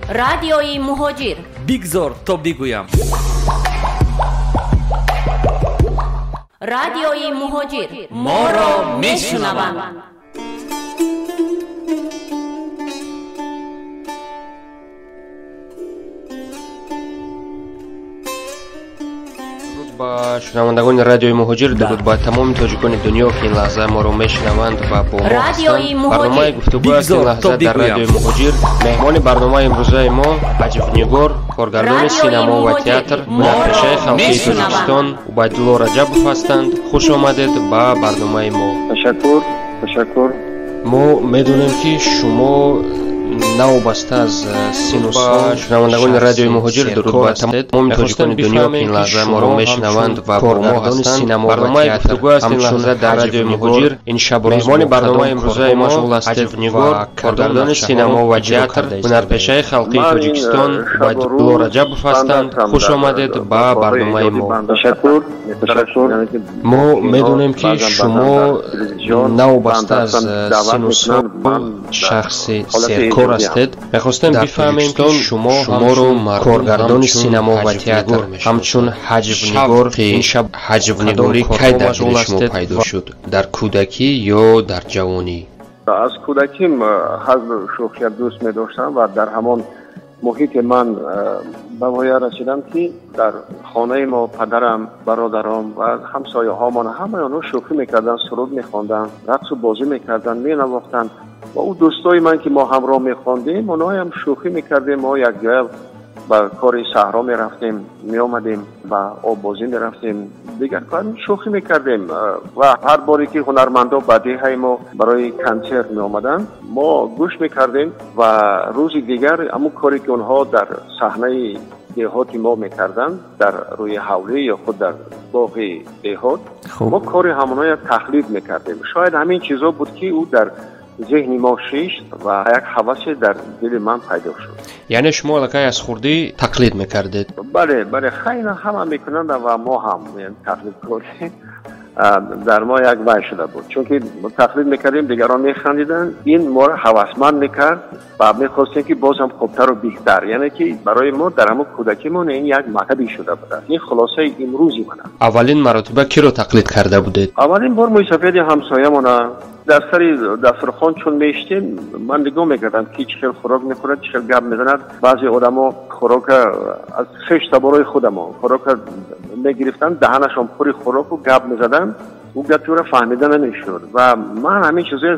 Радиои Муҳоҷир. Бигзор то бигӯям. Радиои Муҳоҷир. Моро мешунаванд. Ба шунавандагони радиои Муҳоҷир, дуруд ба тамоми тоҷикони дунё, ки ин лаҳза моро мешунаванд ва бо мо ҳастанд. Барномаи гуфтугӯ аст ин лаҳза дар радиои Муҳоҷир. Меҳмони барномаи имрӯзаи мо ҳаҷвнигор, коргардони синамо ва театр, ҳунарпешаи халқии Тоҷикистон Убайдулло Раҷабов ҳастанд. Хуш омадед ба барномаи мо. Ташаккур, ташаккур. Мо медонем, ки шумо новобаста аз сину сол, шунавандагони радиои Муҳоҷир, дуруд ба тамоми тоҷикони дунё, ки ин лаҳза моро мешунаванд ва бо мо ҳастанд. Барномаи гуфтугӯ аст ин лаҳза дар радиои Муҳоҷир. Ин шабу рӯз меҳмони барномаи имрӯзаи мо ҳаҷвнигор, коргардони синамо ва театр, ҳунарпешаи халқии Тоҷикистон Убайдулло Раҷабов ҳастанд. Хуш омадед ба барномаи мо. Ташаккур, ташаккур. Мо медонем, ки шумо новобаста аз сину сол шахси серкор ҳастед. Мехостем бифаҳмем, ки шумо шуморо коргардони синамо ва театр, ҳамчун ҳаҷвнигор, ин шаб ҳаҷвнигорӣ кай дар дили шумо пайдо шуд? Дар кӯдакӣ ё дар ҷавонӣ? Аз кӯдаким ҳазлу шӯхия дӯст медоштам ва дар ҳамон муҳити ман ба воя расидам, ки дар хонаи мо падарам, бародарам ва ҳамсояҳомон ҳамаи онҳо шӯхӣ мекарданд, суруд мехонданд, рақсу бозӣ мекарданд, менавохтанд. Ва ӯ дӯстои ман, ки мо ҳамроҳ мехондем, онҳоям шӯхӣ мекардем. Мо якҷоя ба кори саҳро мерафтем, меомадем, ба оббозӣ мерафтем, дигар кор шӯхӣ мекардем. Ва ҳар боре ки ҳунармандо ба деҳаи мо барои консерт меомаданд, мо гӯш мекардем ва рӯзи дигар ҳамон коре ки онҳо дар саҳнаи деҳоти мо мекарданд, дар рӯи ҳавлӣ ё худ дар боғи деҳот, мо кори ҳамонҳоя тақлид мекардем. Шояд ҳамин чизо буд, ки ӯ дар зеҳни мо шишт ва як ҳавасе дар дили ман пайдо шуд. Яъне шумо аллакай аз хурдӣ тақлид мекардед? Бале, бале, хайна ҳама мекунанд ва мо ҳам тақлидкорӣ дар мо як вай шуда буд, чунки тақлид мекардем, дигарон механдиданд, ин моро ҳавасманд мекард ва мехостем, ки боз ҳам хубтару беҳтар. Яъне ки барои мо дар ҳамон кӯдакимон ин як мактабе шуда буд. Ин хулосаи имрӯзи ман аст. Аввалин маротиба киро тақлид карда будед? Аввалин бор мӯйсафеди ҳамсоямона. Дар сари дастархон чун мешитем, ман нигоҳ мекардам, ки чӣ хел хӯрок мехӯрад, чӣ хел гап мезанад. Баъзе одамо хӯрока аз хеш таборои худамон хӯрока мегирифтанд, даҳанашон пури хӯроку гап мезаданд, ӯ гапи ӯро фаҳмида намешуд. Ва ман ҳамин чизои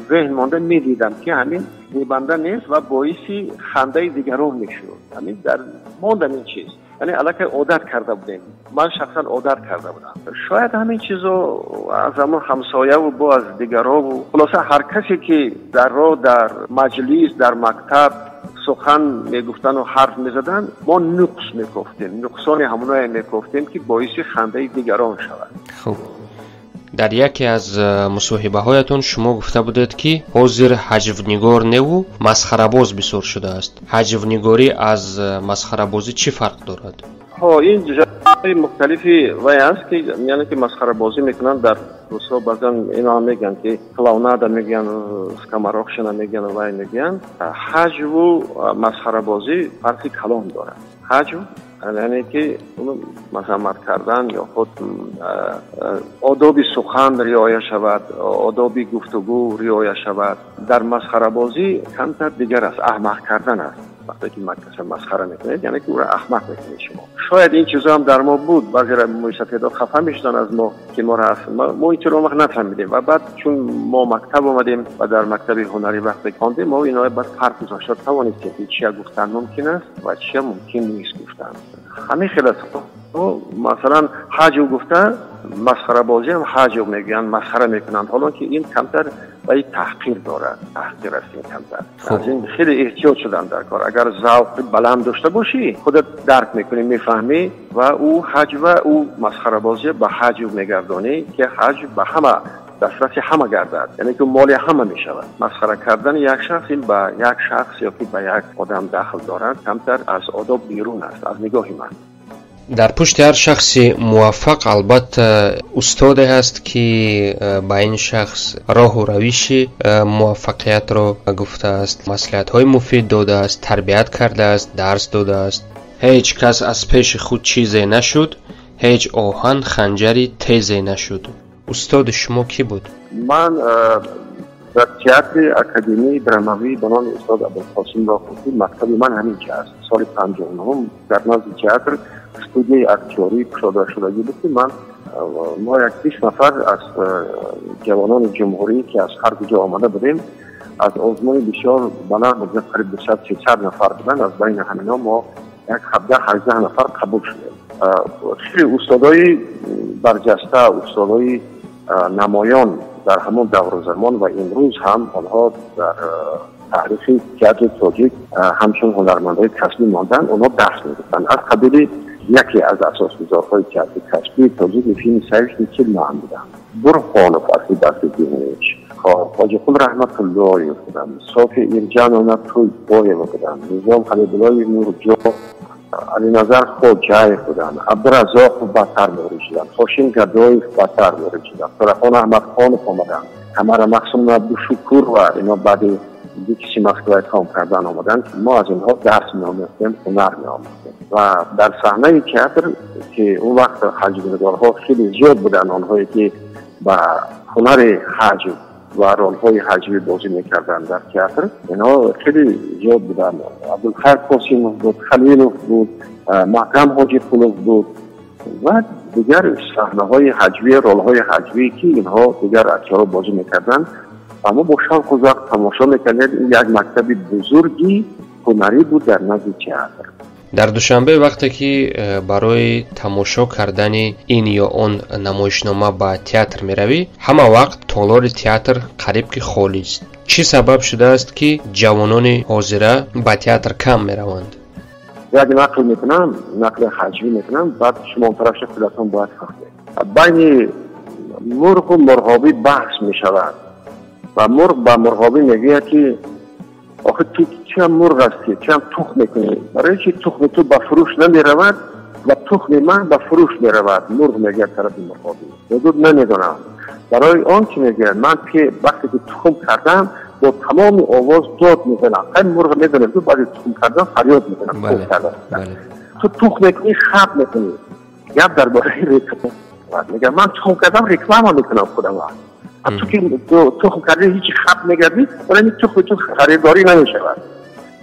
зеҳн монда медидам, ки ҳамин зебанда нест ва боиси хандаи дигарон мешуд. Ҳамин дар мондам ин чиз, яъне аллакай одат карда будем. Ман шахсан одат карда будам. Шояд ҳамин чизо аз ҳамон ҳамсояву бо аз дигарову, хулоса ҳар касе ки дар роҳ, дар маҷлис, дар мактаб сухан мегуфтану ҳарф мезаданд, мо нуқс мекофтем, нуқсони ҳамоное мекофтем, ки боиси хандаи дигарон шавад. Хуб, дар яке аз мусоҳибаҳоятон шумо гуфта будед, ки ҳозир ҳаҷвнигор неву масхарабоз бисёр шудааст. Ҳаҷвнигорӣ аз масхарабозӣ чӣ фарқ дорад? Ҳо, ин ҷаҳои мухталифи вай аст, ки яъне ки масхарабозӣ мекунанд дар русҳо, баъзан ино мегӯянд, ки клоунада мегӯянд, скоморохшина мегӯянд, вай мегӯянд. Ҳаҷву масхарабозӣ фарқи калон дорад. Ҳаҷв яъне ки мазаммат кардан ё худ одоби сухан риоя шавад, одоби гуфтугӯ риоя шавад. Дар масхарабозӣ камтар дигар аст, аҳмақ кардан аст. Вақте ки каса масхара мекунед, яъне ки ӯро аҳмақ мекунед шумо. Шояд ин чизо ҳам дар мо буд. Баъзеро мӯйсафедо хафа мешуданд аз мо, ки моро мо ин чиро он вақт нафаҳмидем. Ва баъд чун мо мактаб омадем ва дар мактаби ҳунарӣ вақте хондем, мо иноро баъд фарқ гузошта тавонистем, ки чия гуфтан мумкин аст ва чия мумкин нест гуфтан. Ҳамин хел аст. Масалан, ҳаҷв гуфта, масхарабозӣ ҳам ҳаҷв мегӯянд, масхара мекунанд, ҳоло ки ин камтар вай таҳқир дорад, таҳқир аст ин камтар. Аз ин хеле эҳтиёт шудан дар кор. Агар завқи баланд дошта бошӣ, худат дарк мекунӣ, мефаҳмӣ ва ӯ ҳаҷва, ӯ масхарабозӣ ба ҳаҷв мегардонӣ, ки ҳаҷв ба ҳама дастраси ҳама гардад, яъне ки моли ҳама мешавад. Масхара кардани як шахс ин ба як шахс ё ки ба як одам дахл дорад, камтар аз одоб берун аст аз нигоҳи ман. Дар пушти ҳар шахси муваффақ албатта устоде ҳаст, ки ба ин шахс роҳу равиши муваффақиятро гуфтааст, маслиҳатҳои муфид додааст, тарбият кардааст, дарс додааст. Ҳеҷ кас аз пеши худ чизе нашуд, ҳеҷ оҳан ханҷари тезе нашуд. Устоди шумо кӣ буд? Ман дар театри Академияи драмавӣ ба номи устод Абулқосим Лоҳутӣ, мактаби ман ҳаминҷа аст. Соли 59 дар назди театр студияи актёрӣ кушодашудагӣ буд, ки ман мо як 20 нафар аз ҷавонони ҷумҳурӣ, ки аз ҳар куҷо омада будем, аз озмуни бисёр баланд буд, қариб 200-300 нафар буданд, аз байни ҳаминҳо мо як 17-18 нафар қабул шудем. Хеле устодои барҷаста, устодои намоён дар ҳамон давру замон ва имрӯз ҳам онҳо дар таърихи театри тоҷик ҳамчун ҳунармандои касбӣ монданд, онҳо дарс мегуфтанд. Аз қабили яке аз асосгузорҳои театри касбии тоҷик Ефим Исаевич Никелман буданд, Бурҳонов Асидасидинович, Ҳоҷиқул Раҳматуллоев буданд, Софи Ирҷановна Тӯйбоева буданд, Низом Халибуллоев Нурҷон, Алиназар Хоҷаев буданд, Абдуразоқов баъдтар ворид шуданд, Ҳошим Гадоев баъдтар ворид шуданд, Торахон Аҳмадхонов омаданд, Тамара Мақсумова Бушукурова, ино баъди ДИКСи Москва тамом кардан омаданд. Мо аз инҳо дарс меомӯхтем, ҳунар меомӯхтем ва дар саҳнаи театр, ки он вақт ҳаҷвнигорҳо хеле зиёд буданд, онҳое ки ба ҳунари ҳаҷв ва ролҳои ҳаҷвӣ бозӣ мекарданд дар театр, инҳо хеле зиёд буданд. Абдулхайр Қосимов буд, Халилов буд, Маҳкам Ҳоҷиқулов буд ва дигар саҳнаҳои ҳаҷвӣ, ролҳои ҳаҷвӣ, ки инҳо дигар актёрҳо бозӣ мекарданд ва мо бо шавқу завқ тамошо мекардем. Ин як мактаби бузурги ҳунарӣ буд дар назди театр. Дар Душанбе вақте ки барои тамошо кардани ин ё он намоишнома ба театр меравӣ, ҳама вақт толори театр қариб ки холист. Чӣ сабаб шудааст, ки ҷавонони ҳозира ба театр кам мераванд? Як нақл мекунам, нақли ҳаҷвӣ мекунам, баъд шумо тарафша худатон бояд фаҳмед. Байни мурғу мурғобӣ баҳс мешавад ва мурғ ба мурғобӣ мегӯяд, ки охи ту чиам мурғ ҳастӣ, чиам тухм мекунӣ, барои чи тухми ту ба фурӯш намеравад ва тухми ман ба фурӯш меравад? Мурғ мегӯяд тарафи мурғобӣ, мегӯяд намедонам. Барои он ки мегӯяд ман вақте ки тухм кардам бо тамоми овоз дод мезанам. Хай мурғ медонем, ту баъди тухм кардан фарёд мезанам, тухм кардан. Ту тухм мекунӣ, хаб мекунӣ. Гап дар бораи реклама. Мегӯяд ман тухм кардам, реклама мекунам худам. Ту ки тухм кардӣ ҳеҷ хаб мегардӣ, вале ин тухми ту харидорӣ намешавад.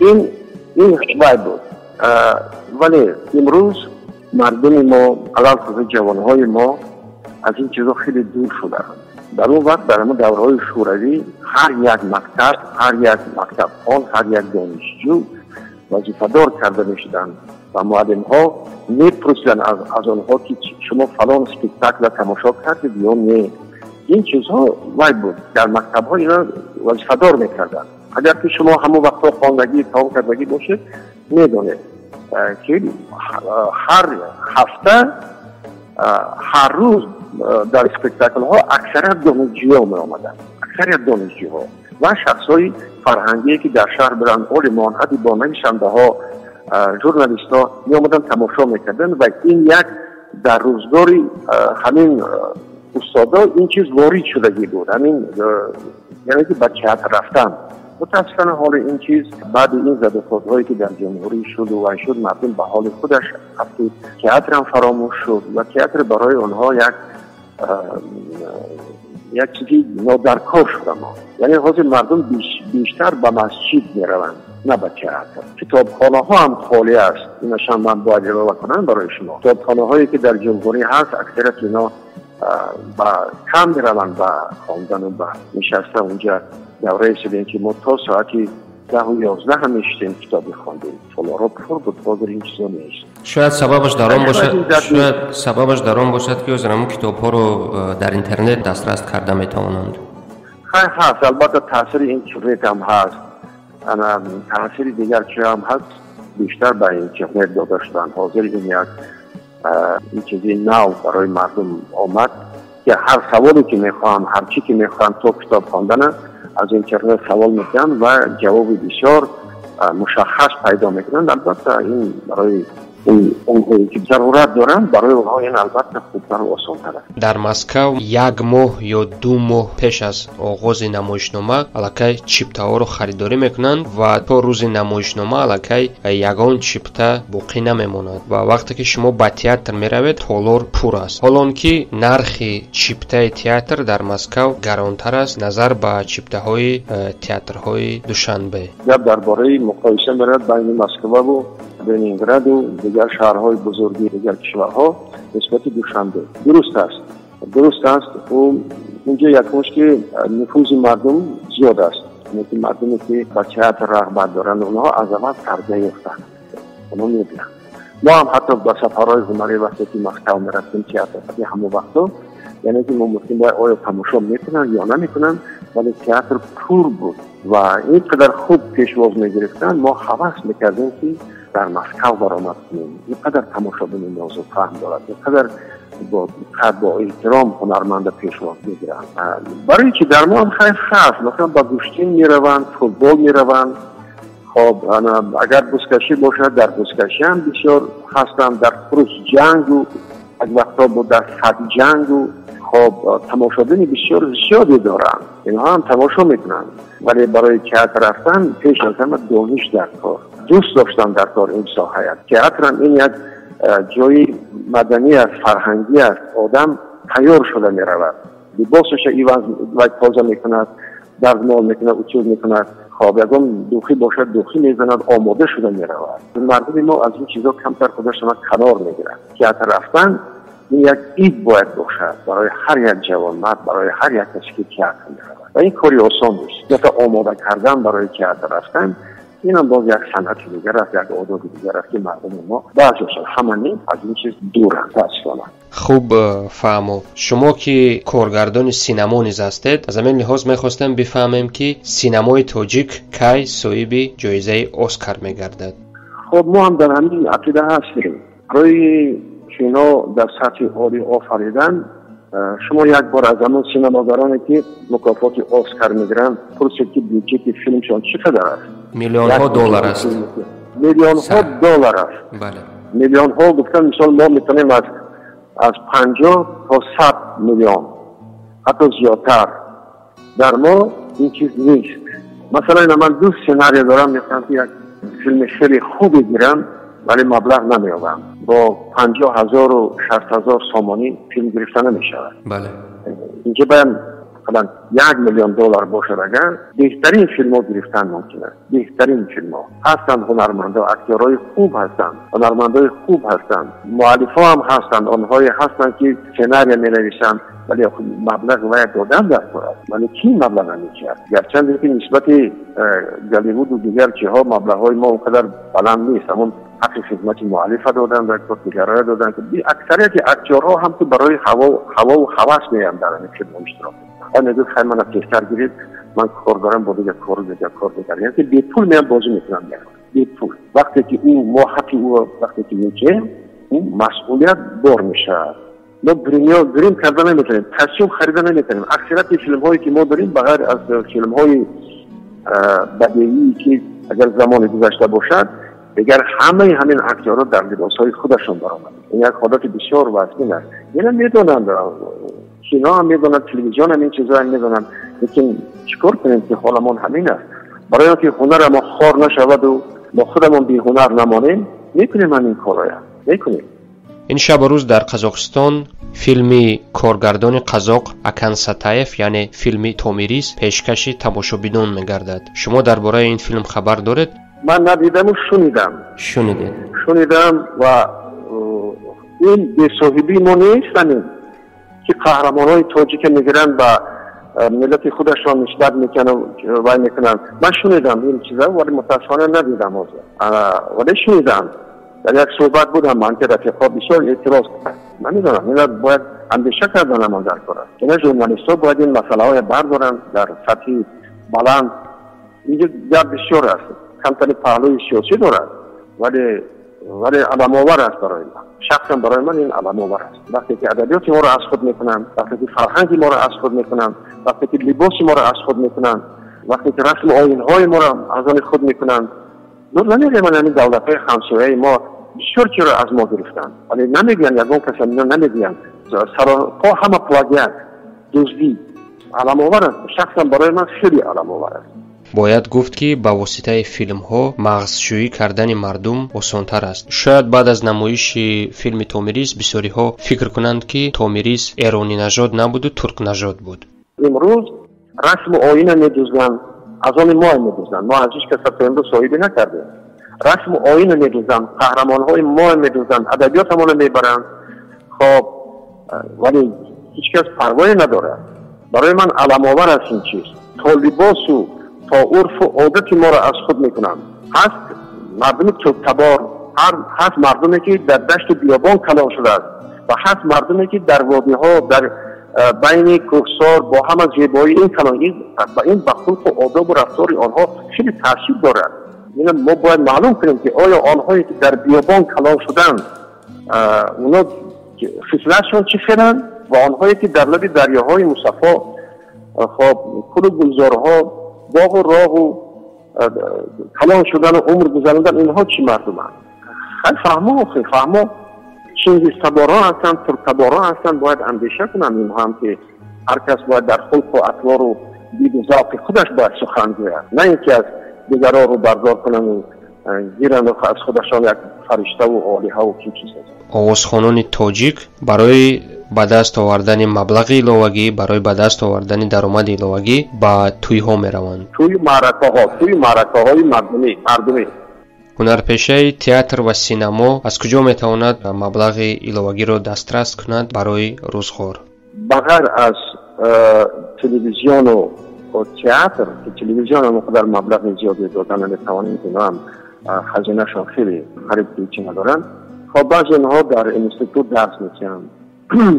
Ин вай буд. Вале имрӯз мардуми мо, алалхусус ҷавонҳои мо, аз ин чизҳо хеле дур шудаанд. Дар он вақт, дар ҳамон давраҳои шӯравӣ, ҳар як мактаб, ҳар як мактабхон, ҳар як донишҷӯ вазифадор карда мешуданд ва муаллимҳо мепурсиданд аз онҳо, ки шумо фалон спектаклро тамошо кардед ё не. Ин чизҳо вай буд, дар мактабҳо ино вазифадор мекарданд. Агар ки шумо ҳамон вақтҳо хондагӣ тамом кардагӣ бошед, медонед, ки ҳар ҳафта, ҳар рӯз дар спектаклҳо аксарият донишҷӯҳо меомаданд, аксарият донишҷӯҳо ва шахсҳои фарҳангие, ки дар шаҳр буданд, олимон, адибон, нависандаҳо, журналистҳо меомаданд, тамошо мекарданд ва ин як дар рӯзгори ҳамин устодо ин чиз ворид шудагӣ буд, ҳамин яъне ки ба театр рафтан. Мутаассифона ҳоли ин чиз баъди ин задухӯрдҳое, ки дар ҷумҳурӣ шуду вай шуд, мардум ба ҳоли худаш афтид, театрам фаромӯш шуд ва театр барои онҳо як чизи нодаркор шуда монд. Яъне ҳозир мардум бештар ба масҷид мераванд, на ба театр. Китобхонаҳо ҳам холӣ аст. Инашам ман бояд илова кунам барои шумо. Китобхонаҳое, ки дар ҷумҳурӣ ҳаст, аксарияти ино ба кам мераванд ба хондану ба нишаста унҷа. Давраи шудем, ки мо то соати 10-11 ҳам мешистем, китоб мехондем. Толорҳо пур буд, ҳозир ин чизо нест. Шояд сабабаш дар он бошад, шояд сабабаш дар он бошад, ки ҳозир ҳамон китобҳоро дар интернет дастрас карда метавонанд. Хай ҳаст, албатта таъсири интернет ҳам ҳаст, таъсири дигар чиз ҳам ҳаст, бештар ба интернет дода шуданд. Ҳозир ин як ин чизи нав барои мардум омад, ки ҳар саволе ки мехоҳанд, ҳар чӣ ки мехоҳанд то китоб хондана аз интернет савол мекунанд ва ҷавоби бисёр мушаххас пайдо мекунанд. Албатта ин барои Онҳое ки зарурат доранд, барои онҳо ин албатта хубтар ва осонтар аст. Дар Москав як моҳ ё 2 моҳ пеш аз оғози намоишнома аллакай чиптаҳоро харидорӣ мекунанд ва то рӯзи намоишнома аллакай ягон чипта боқӣ намемонад ва вақте ки шумо ба театр меравед, толор пур аст. Ҳолон ки нархи чиптаи театр дар Москав гаронтар аст назар ба чиптаҳои театрҳои Душанбе. Гап дар бораи муқоиса меравад байни Москваву Ленинграду дигар шаҳрҳои бузурги дигар кишварҳо нисбати Душанбе. Дуруст аст, дуруст аст. Инҷо якумш ки нуфузи мардум зиёд аст, яъне ки мардуме ки ба театр рағбат доранд, онҳо аз аввал тарбия ёфтанд, онҳо мебинанд. Мо ҳам ҳатто ба сафарҳои ҳунарӣ вақте ки Москав мерафтем театр, ҳамон вақто, яъне ки мо мумкин бояд оё тамошо мекунанд ё намекунанд, вале театр пур буд ва ин қадар хуб пешвоз мегирифтанд, мо ҳавас мекардем ки дар Москав баромад кунем. Ин қадар тамошобини нозукфаҳм дорад, ин қадар бо эҳтиром ҳунарманда пешвоз мегиранд. Барои чи дар мо ҳам хайр ҳаст, масалан ба гӯштин мераванд, футбол мераванд. Хоб, агар бузкашӣ бошад, дар бузкашӣ ҳам бисёр ҳастанд, дар хурусҷангу як вақтҳо буд дар садҷангу. Хоб, тамошобини бисёр зиёде доранд, инҳо ҳам тамошо мекунанд, вале барои театр рафтан пеш аз ҳама дониш дар кор, дӯст доштан дар кор ин соҳа. Театрам ин як ҷои маданӣ аст, фарҳангӣ аст. Одам тайёр шуда меравад, либосаша иваз тоза мекунад, дарзмол мекунад, утюг мекунад. Хоб, ягон духӣ бошад, духӣ мезанад, омода шуда меравад. Мардуми мо аз ин чизо камтар худашона канор мегирад. Театр рафтан ин як ид бояд бошад барои ҳар як ҷавонмард, барои ҳар як касе ки театр меравад. Ва ин кори осон нест. Ята омода кардан барои театр рафтан инам боз як санъати дигар аст, як одоби дигар аст ки мардуми мо баъзеашон, ҳама не, аз ин чиз дуранд, мутаассифона. Хуб, фаҳмо. Шумо ки коргардони синамо низ ҳастед, аз ҳамин лиҳоз мехостем бифаҳмем ки синамои тоҷик кай соҳиби ҷоизаи Оскар мегардад? Хоб, мо ҳам дар ҳамин ақида ҳастем. Барои кино дар сатҳи олӣ офаридан, шумо як бор аз ҳамон синамогароне ки мукофоти Оскар мегиранд пурсед ки бюҷети филмшон чӣ қадар аст? Миллионҳо доллар аст. Миллионҳо доллар аст. Бале. Миллионҳо гуфтан, мисол мо метавонем аз 50 то 100 миллион, ҳатто зиёдтар. Дар мо ин чиз нест. Масалан, ман 2 сценарий дорам, мехоҳам ки як филми хеле хубе гирам, вале маблағ намеёбам. Бо 50,000 60,000 сомонӣ филм гирифта намешавад. Бале. Инҷо бояд مثلا 1 میلیون دلار باشد اگر بهترین فیلم ها گرفتن ممکن است. بهترین فیلم ها هستند، هنرمندا، اکتورهای خوب هستند، هنرمندای خوب هستند، مؤلف ها هم هستند، آنهایی هستند که سناریو می نویسند، ولی مبلغ باید دادن در کار است. ولی کی مبلغ نمی‌دهد؟ گرچه که نسبت هالیوود و دیگر چیزها مبلغ های ما اونقدر بلند نیست، همون حق خدمت مؤلف دادن در کار، دیگرها دادن که اکثریت اکتورها هم که برای هوا و هوس میان در این فیلم اشتراک میکنن. میگه خیلی من تهتر گیرید، من کار دارم با دیگر کار دیگر کار دیگر، یعنی که بی پول میان بازی میکنن، بی پول. وقتی که او ما حقی او وقتی که میگه او مسئولیت بار میشه. ما گریم کردن نمیتونیم، کاستیوم خریدن نمیتونیم. اکثریت فیلم هایی که ما داریم بغیر از فیلم های بدیعی که اگر زمان گذشته باشد، دیگر همه همین اکتورها در لباس های خودشون برآمدند. این یک عادت بسیار وزین است. یعنی میدونند، کینا هم میدونند، تلویزیون هم این چیزا هم میدونند، لیکن چیکار کنیم که حالمان همین است. برای اینکه هنر ما خار نشود و ما خودمون بی هنر نمانیم، میکنیم همین کارا میکنیم. ин шабу рӯз дар Қазоқистон филми коргардони қазоқ Акан Сатаев, яъне филми Томирис, пешкаши тамошобинон мегардад. Шумо дар бораи ин филм хабар доред? Ман надидаму шунидам. Шунидед? Шунидам ва ин бесоҳибии мо нест, ҳамин ки қаҳрамонҳои тоҷика мегиранд ба миллати худашон нисбат мекунанд, вай мекунанд. Ман шунидам ин чиза, вале мутаассифона надидам ҳозир. Вале шунидам. Дар як суҳбат будам, ман ки рафиқҳо бисёр эътироз карданд. Намедонам, ина бояд андеша кардан ҳамон дар кор аст. Ина журналистҳо бояд ин масъалаҳоя бардоранд дар сатҳи баланд. Инҷо гап бисёр аст, камтари паҳлӯи сиёсӣ дорад, вале аламовар аст барои ман. Шахсан барои ман ин аламовар аст. Вақте ки адабиёти моро аз худ мекунанд, вақте ки фарҳанги моро аз худ мекунанд, вақте ки либоси моро аз худ мекунанд, вақте ки расму оинҳои моро аз они худ мекунанд, дур намеравем. Ҳамин давлатҳои ҳамсояи мо Бисёр чиро аз мо гирифтанд, вале намегӯянд, ягон кас ино намегӯянд. Саропо ҳама плагиат, дуздӣ. Аламовар аст. Шахсан барои ман хеле аламовар аст. Бояд гуфт, ки ба воситаи филмҳо мағзшӯӣ кардани мардум осонтар аст. Шояд баъд аз намоиши филми Томирис бисёриҳо фикр кунанд, ки Томирис эронинажод набуду туркнажод буд. Имрӯз расму оина медузданд, аз они мо медузданд. Мо аз ҳеҷ кас то имрӯз соҳибӣ накардем. Расму оина медузданд, қаҳрамонҳои мо медузданд, адабиётамонро мебаранд. Хоб, вале ҳеҷ кас парвое надорад. Барои ман аламовар аст ин чиз. То либосу то урфу одати моро аз худ мекунанд. Ҳаст мардуми турктабор, ҳаст мардуме, ки дар дашту биёбон калон шудааст ва ҳаст мардуме, ки дар водиҳо, дар байни кӯҳсор бо ҳама зебоӣ ин калон. Ин ба хулқу одобу рафтори онҳо хеле таъсир дорад. Ина мо бояд маълум кунем, ки оё онҳое, ки дар биёбон калон шуданд, оно хислатшон чӣ хеланд ва онҳое, ки дар лаби дарёҳои мусаффо, хоб, кулу гулзорҳо, боғу роғу калон шудану умр гузарондан, инҳо чӣ мардуманд? Хеле фаҳмо, хеле фаҳмо. Чингизтаборон ҳастанд, турктаборон ҳастанд, бояд андеша кунанд инҳо ҳам, ки ҳар кас бояд дар хулқу атвору диду завқи худаш бояд сухан гӯяд, на ин ки аз дигарон рӯ бардор кунанд, гиранд аз худашон як фариштаву олиҳаву ки чиз. Овозхонони тоҷик барои ба даст овардани маблағи иловагӣ, барои ба даст овардани даромади иловагӣ ба тӯйҳо мераванд. Тӯю маъракаҳо, тӯю маъракаҳои мардумӣ. Ҳунарпешаи театр ва синамо аз куҷо метавонад маблағи иловагиро дастрас кунад барои рӯзғор? Ба ғайр аз телевизиону театр, ки телевизион он қадар маблағи зиёде дода наметавонем, ки инҳо ҳам хазинашон хеле қариб ки ҳечи надоранд. Хоб, баъзе инҳо дар институт дарс медиҳанд,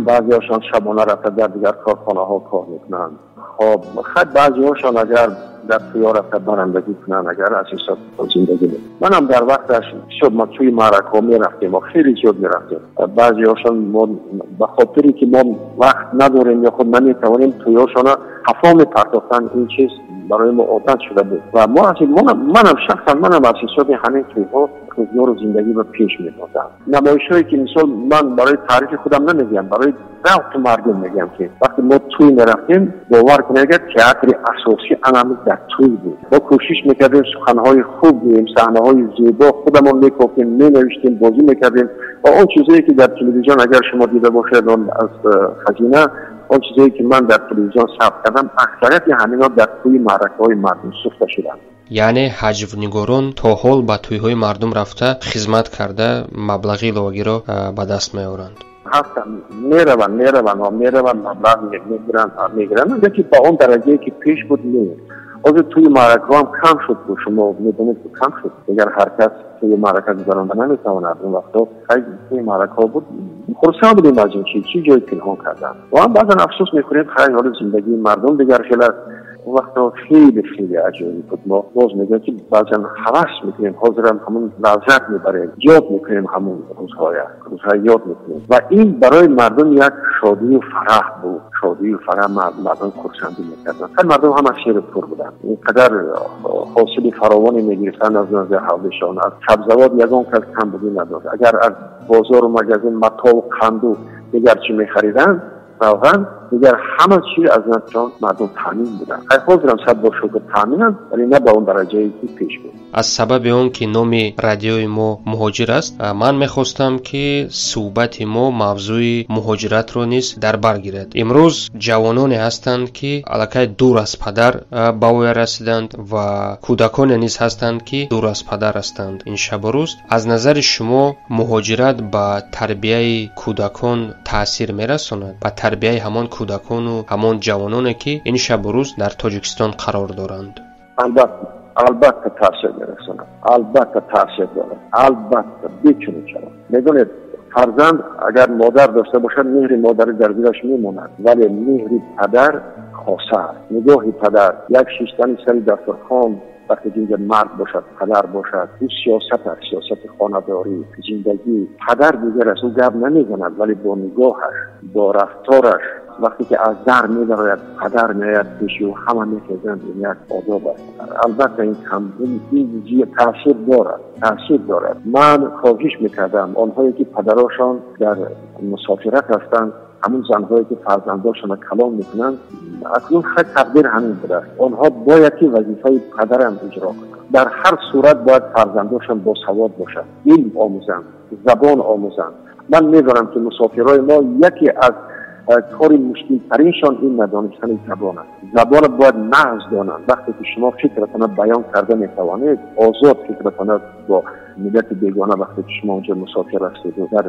баъзеҳошон шабона рафта дар дигар корхонаҳо кор мекунанд. Хоб, хай, баъзеҳошон агар дар тӯё рафта барандагӣ кунанд, агар аз ҳисоб зиндагӣ. Манам дар вақташ бисёр ма тӯи маъракаҳо мерафтем, мо хеле зиёд мерафтем. Баъзеҳошон мо ба хотире ки мо вақт надорем ё худ наметавонем, тӯёшона хафо мепартохтанд. Ин чиз барои мо одат шуда буд ва мо аз манам шахсан манам аз ҳисоби ҳамин тӯйҳо рӯзгору зиндагӣ ба пеш мебурдам. Намоишҳое ки мисол ман барои таърифи худам намегӯям, барои завқи мардум мегӯям, ки вақте мо тӯй мерафтем, бовар кунед, агар театри асосӣ анамиз дар тӯй буд. Мо кӯшиш мекардем суханҳои хуб гӯем, саҳнаҳои зебо худамон мекофтем, менавиштем, бозӣ мекардем ва он чизое, ки дар телевизион агар шумо дида бошед, он аз хазина, он чизое, ки ман дар телевизион сабт кардам, аксарияти ҳаминҳо дар тӯи маъракаҳои мардум сӯхта шуданд. Яъне ҳаҷвнигорон то ҳол ба тӯйҳои мардум рафта, хизмат карда, маблағи иловагиро ба даст меоранд? Ҳастанд, мераванд, мераванд, маблағ мегиранд, лекин ба он дараҷае, ки пеш буд, нест. Ҳозир тӯи маъракаҳо ҳам кам шуд, шумо медонед, ки кам шуд. Дигар ҳар кас тӯи маърака гузаронда наметавонад. Он вақтҳо хай тӯи маъракаҳо буд, хурсанд будем аз ин чиз, чӣ ҷои пинҳон кардан. Ва ҳам баъзан афсӯс мехӯрем, хай, ҳоли зиндагии мардум дигар хел аст. Он вақтҳо хеле хеле аҷоиб буд. Мо боз мегӯем, ки баъзан ҳавас мекунем, ҳозирам ҳамун лаззат мебарем, ёд мекунем ҳамун рӯзҳоя, рӯзҳоя ёд мекунем. Ва ин барои мардум як шодию фараҳ буд, шодию фараҳ, мардум хурсандӣ мекарданд. Хай, мардум ҳама шеру пур буданд, ин қадар ҳосили фаровоне мегирифтанд аз назди ҳавлишон, аз сабзавот ягон кас камбудӣ надошт. Агар аз бозору магазин матову қанду дигар чӣ мехариданд, равған, дигар ҳама чиз аз наздишон мардум таъмин буданд. Хай, ҳозирам сад бор шукр таъминанд, вале на ба он дараҷае, ки пеш буд. Аз сабаби он ки номи радиои мо Муҳоҷир аст, ман мехостам, ки суҳбати мо мавзӯи муҳоҷиратро низ дар бар гирад. Имрӯз ҷавононе ҳастанд, ки аллакай дур аз падар ба воя расиданд ва кӯдаконе низ ҳастанд, ки дур аз падар ҳастанд ин шабу рӯз. Аз назари шумо муҳоҷират ба тарбияи кӯдакон таъсир мерасонад, ба тарбияи ҳамон кӯдакону ҳамон ҷавононе, ки ин шабу рӯз дар Тоҷикистон қарор доранд? Албатта, албатта таъсир мерасонад, албатта таъсир дорад, албатта, бечуну чаро. Медонед, фарзанд агар модар дошта бошад, меҳри модарӣ дар дилаш мемонад, вале меҳри падар хоса аст. Нигоҳи падар, як шиштани сари дастархон, вақте ки инҷа мард бошад, падар бошад, ӯ сиёсат аст, сиёсати хонадорӣ, зиндагӣ. Падар дигар аст, ӯ гап намезанад, вале бо нигоҳаш, бо рафтораш. Вақте ки аз дар медарояд, падар меояд пеши ӯ, ҳама мехезанд, ин як одоб аст. Албатта ин таъсир дорад, таъсир дорад. Ман хоҳиш мекардам онҳое ки падарошон дар мусофират ҳастанд, ҳамон занҳое ки фарзандошонро калон мекунанд, акнун хеле тақдир ҳамин будааст. Онҳо бояд ки вазифаи падарам иҷро кунанд. Дар ҳар сурат бояд фарзандошон босавод бошанд, илм омӯзанд, забон омӯзанд. Ман медонам ки мусофирои мо яке аз кори мушкилтариншон ин надонистани забон аст. Забонро бояд нағз донанд. Вақте ки шумо фикратонро баён карда метавонед, озод фикратонро бо миллати бегона, вақте ки шумо онҷо мусофир ҳастед, дар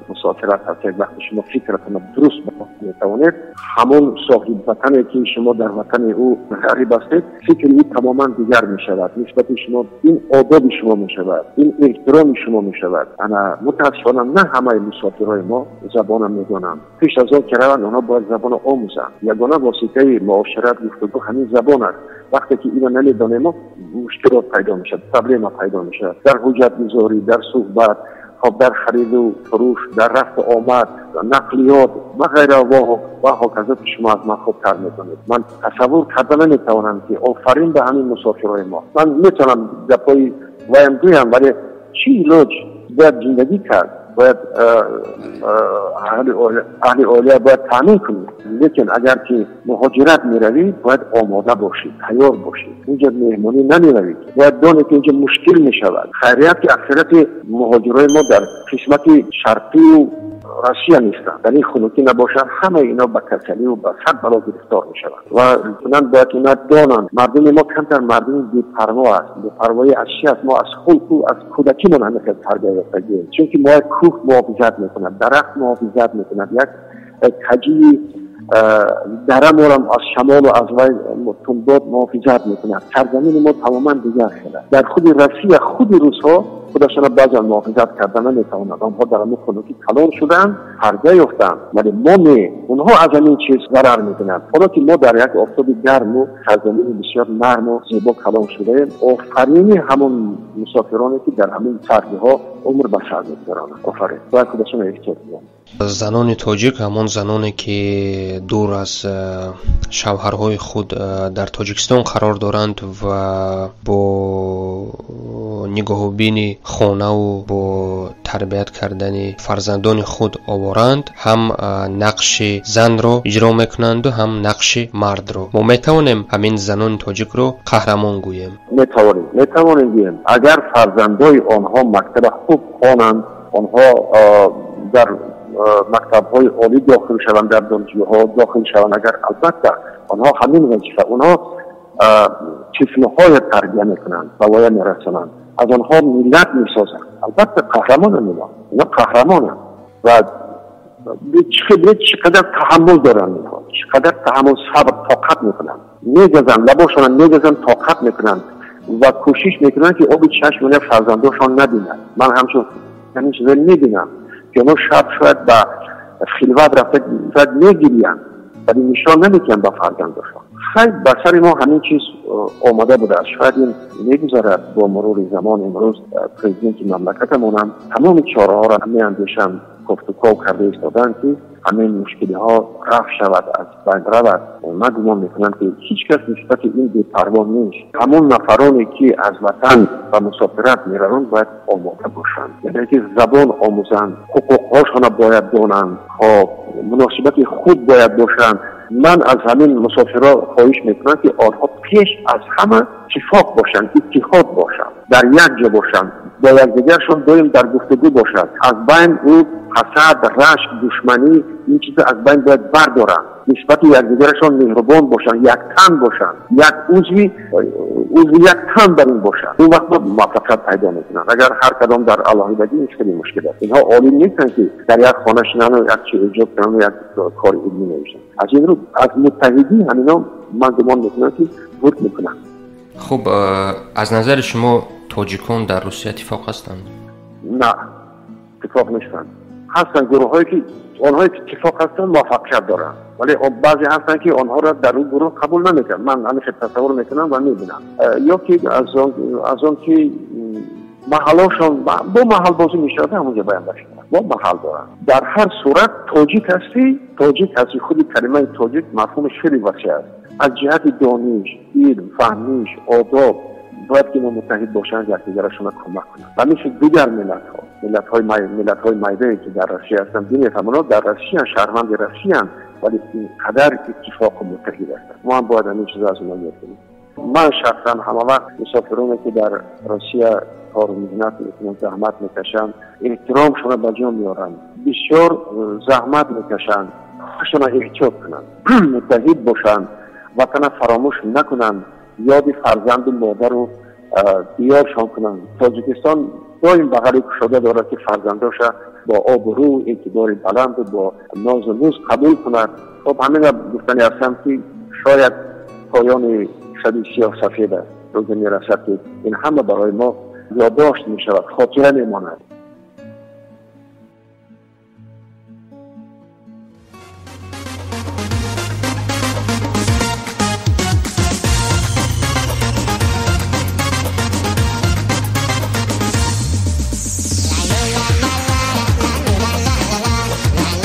мусофират ҳастед, вақте шумо фикратонро дуруст метавонед, ҳамон соҳибватане ки шумо дар ватани ӯ ғариб ҳастед, фикри ӯ тамоман дигар мешавад. Нисбати шумо ин одоби шумо мешавад, ин эҳтироми шумо мешавад. Ана мутаассифона на ҳамаи мусофирои мо забонро медонанд. Пеш аз он ки раванд, онҳо бояд забонро омӯзанд. Ягона воситаи муошират, гуфтугӯ ҳамин забон аст. Вақте ки инро намедонем, мушкилот пайдо мешавад, проблема пайдо мешавад дар ҳуҷҷатгузорӣ, дар суҳбат, хоб дар хариду фурӯш, дар рафту омад, нақлиёт ва ғайра ва ҳоказо, ки шумо аз ман хубтар медонед. Ман тасаввур карда наметавонам ки офарин ба ҳамин мусофирои мо. Ман метавонам гапҳои ваям гӯям, вале чӣ илоҷ? Бояд зиндагӣ кард, бояд аҳли оила бояд таъмин кунӣ. Лекин агар ки муҳоҷират меравӣ, бояд омода бошӣ, тайёр бошӣ. Инҷо меҳмонӣ намеравӣ, бояд донӣ ки инҷо мушкил мешавад. Хайрият ки аксарияти муҳоҷирои мо дар қисмати шарқию Россия нестанд. Дар ин хунукӣ набошанд, ҳамаи ино ба касалию ба сад бало гирифтор мешаванд. Ва ман бояд ина донанд. Мардуми мо камтар мардуми бепарво аст. Бепарвоӣ аз чи аст? Мо аз хулқу аз кӯдакимон ҳамин хел тарбия ёфтагием. Чунки мо як кӯҳ муҳофизат мекунад, дарахт муҳофизат мекунад, як каҷии дара морам аз шамолу аз вай тундбод муҳофизат мекунад. Сарзамини мо тамоман дигар шуда. Дар худи Россия худи русҳо худашонро баъзан муҳофизат карда наметавонанд. Онҳо дар ҳамин хунукӣ калон шуданд, тарбия ёфтанд, вале мо не. Онҳо аз ҳамин чиз зарар мекунанд. Ҳоло ки мо дар як офтоби гарму сарзамини бисёр нарму зебо калон шудаем, офарини ҳамон мусофироне ки дар ҳамин сардиҳо умр ба сар мегузаронанд. Офарин, бояд худашонро эҳтиёт кунанд. Занони тоҷик ҳамон заноне ки дур аз шавҳарҳои худ дар Тоҷикистон қарор доранд ва бо нигоҳубини хонаву бо тарбият кардани фарзандони худ оворанд, ҳам нақши занро иҷро мекунанду ҳам нақши мардро. Мо метавонем ҳамин занони тоҷикро қаҳрамон гӯем? Метавонем гӯем. Агар фарзандои онҳо мактаба хуб хонанд, онҳо дар мактабҳои олӣ дохил шаванд, дар донишгоҳҳо дохил шаванд, агар албатта онҳо ҳамин вазифа, онҳо тифлҳоя тарбия мекунанд, ба воя мерасонанд, аз онҳо миллат месозанд. Албатта қаҳрамонанд инҳо, инҳо қаҳрамонанд ва чӣ қадар таҳаммул доранд инҳо, чӣ қадар таҳаммул, сабр, тоқат мекунанд, мегазанд, лабошонро мегазанд, тоқат мекунанд ва кӯшиш мекунанд ки оби чашмони фарзандошон набинад. Ман ҳамчун ҳамин чизро мебинам ки онҳо шаб шояд ба хилват рафта шояд мегириянд, вале нишон намедиҳанд ба фарзандошон. Хайр, ба сари мо ҳамин чиз омада будааст. Шояд ин мегузарад бо мурури замон. Имрӯз президенти мамлакатамонам тамоми чораҳоро меандешанд, кофтуков карда истоданд ки ҳамин мушкилиҳо рафт шавад, аз байн равад. Ман гумон мекунам ки ҳеҷ кас нисбати ин бепарво нест. Ҳамон нафароне ки аз ватан ба мусофират мераванд бояд омода бошанд, яъне ки забон омӯзанд, ҳуқуқҳошонро бояд донанд, хоб муносибати худ бояд бошанд. Ман аз ҳамин мусофирҳо хоҳиш мекунам ки онҳо пеш аз ҳама иттифоқ бошанд, иттиҳод бошанд, дар як ҷо бошанд, бо якдигаршон доим дар гуфтугӯ бошанд. Аз байн ӯ ҳасад, рашк, душманӣ, ин чиза аз байн бояд бардоранд. Нисбати якдигарашон меҳрубон бошанд, яктан бошанд, як узви як тан бар ин бошанд. Он вақт муваффақият пайдо мекунанд. Агар ҳар кадом дар алоҳидагӣ, ин хеле мушкил аст. Инҳо олим нестанд ки дар як хона шинанд, як чиз эҷод кунанд, як кори илмӣ нависанд. Аз ин рӯ аз муттаҳидӣ ҳамино ман гумон мекунам ки бурд мекунанд. Хуб, аз назари шумо тоҷикон дар Русия иттифоқ ҳастанд? На, иттифоқ нестанд. Ҳастанд гурӯҳҳое ки онҳое ки иттифоқ ҳастанд муваффақият доранд, вале баъзе ҳастанд ки онҳоро дар он гурӯҳ қабул намекунанд. Ман ҳамин хел тасаввур мекунам ва мебинам. Ё ки аз он ки Маҳаллошон бо маҳалбозӣ мешавад, ҳамонҷо баян башавад, бо маҳал доранд. Дар ҳар сурат тоҷик ҳастӣ, тоҷик ҳастӣ. Худи калимаи тоҷик мафҳумаш хеле васеъ аст. Аз ҷиҳати дониш, илм, фаҳмиш, одоб бояд ки муттаҳид бошанд, якдигарашонро кӯмак кунанд. Ва мисли дигар миллатҳо, миллатҳои майдае ки дар Россия ҳастанд, бинед, ҳамонҳо дар Россиян, шаҳрванди Россиян, вале инқадар иттифоқу муттаҳид ҳастанд. Мо ҳам бояд ҳамин чизро аз онҳо ёд кунем. Ман шахсан ҳамавақт мусофироне ки дар Россия кору меҳнат мекунанд, заҳмат мекашанд, эҳтиромшонро ба ҷо меоранд, бисёр заҳмат мекашанд, худшонро эҳтиёт кунанд, муттаҳид бошанд, ватана фаромӯш накунанд, ёди фарзанду модару диёршон кунанд. Тоҷикистон доим бағали кушода дорад, ки фарзандоша бо обрӯ, эътибори баланду бо нозу нуз қабул кунад. Хоб, ҳамина гуфтани ҳастам, ки шояд поёни шаби сиёҳ сафед аст. Рӯзе мерасад, ки ин ҳама барои мо ёддошт мешавад, хотира мемонад.